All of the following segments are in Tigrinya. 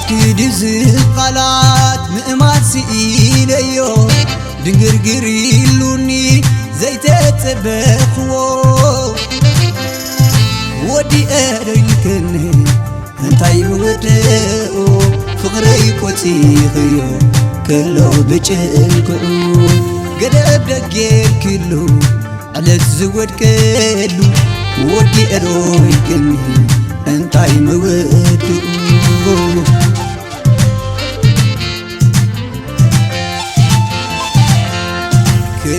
ክዲ ዝቃላት ምእማን ስኢለዮ፣ ድንግርግር ኢሉኒ ዘይተጸበኽዎ። ወዲኤ ዶ ኢልክኒ እንታይ ምወደኡ፣ ፍቕረይ ቆጺኽዮ ከሎ ብጭልክዑ። ገደብ ደጌርክሉ ዕለት ዝወድቀሉ፣ ወዲኤ ዶ ኢልክኒ እንታይ ምወድኡ።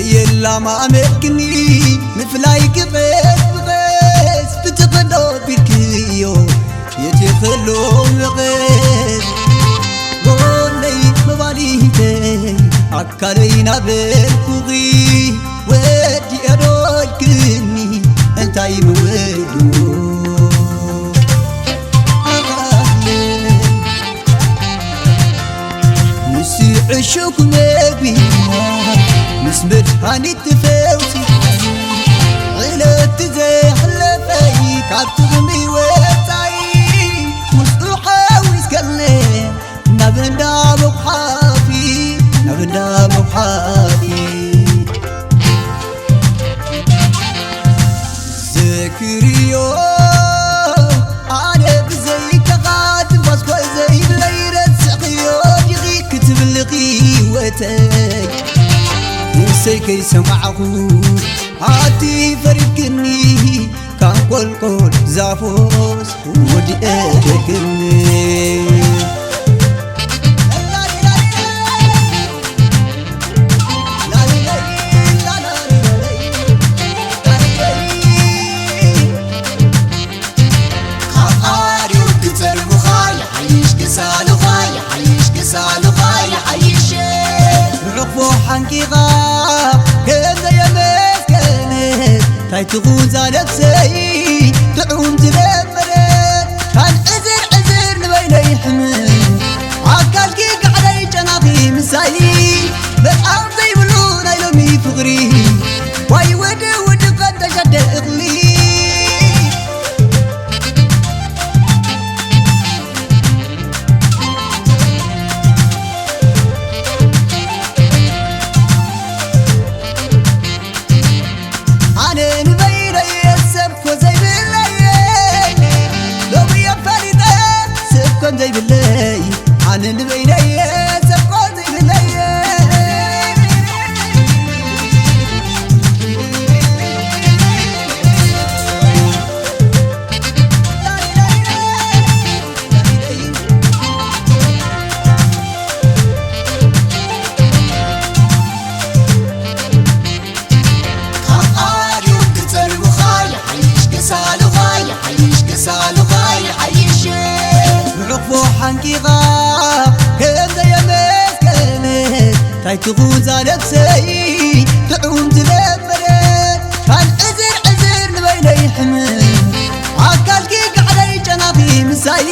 ከየላማመድክኒ ምፍላይ ክቐስ ብቐስ ብትቕዶ ቢልክዮ የትኽሎ መቐስ። ጎነይ መባሊተይ ኣካለይ ናበልኩኺ፣ ወዲኤ ዶ ኢልክኒ እንታይ ምወድኡ። ምስ ዕሹግ መግቢ ምስ መድሃኒት ፈውሲ፣ ዕለት ዘሕለፈይ ካብ ጥቕሚ ወጻኢ፣ ምስኡ ሓዊስከለ ናብ እንዳ መጉሓፊ፣ ናብ እንዳ መጉሓፊ። ዘክርዮ ኣነ ብዘይካኻ ትንፋስ እኳ ዘይብለይ፣ ረስዕኽዮ ዲኺ ክትብልኺ ወተይ ንሰይ ከይሰማዕኹ ኣቲ ፈሪድክኒ ካብ ቆልቆል ዛፎስ ወዲኤ ደክኒ። ካብ ኣርዮት ክጸርፉኻ ይሓይሽ፣ ክሳሉኻ ይሓይሽ፣ ክሳሉኻ ይሓይሽ። ብሕቕፎ ሓንቂቓ ከም ዘየመስገነት፣ እንታይ ትኹን እዛ ነፍሰይ ጥዑም ዝለመደት። ካን ዕዝር ዕዝር ንበይነይ ሕምም፣ ኣካልኪ ጋዕደይ ጨናኺ ምሳይ። መጻም ዘይብሉ ናይ ሎሚ ፍቕሪ፣ ዋይ ወዲ ወዲ ቀን ተሸደ እኽሊ። ኣነ ንበይነይ ሰብ ኮ ዘይብለይ፣ ሎሚ እየ ፈሊጠ ሰብ ኮን ዘይብለይ። ኣነ ንበይነይ ሰብ ኮ ዘይብለይ። ካብ ኣርዮት ክጸርፉኻ ይሓይሽ፣ ክሳሉኻ ይሓይሽ፣ ክሳሉኻ ይሓይሽ። ብሕቕፎ ሓንቂቓ ከም ዘየመስገነት፣ እንታይ ትኹን እዛ ነፍሰይ ጥዑም ዝለመደት። ካን ዕዝር ዕዝር ንበይነይ ሕምም፣ ኣካልኪ ጋዕደይ ጨናኺ ምሳይ።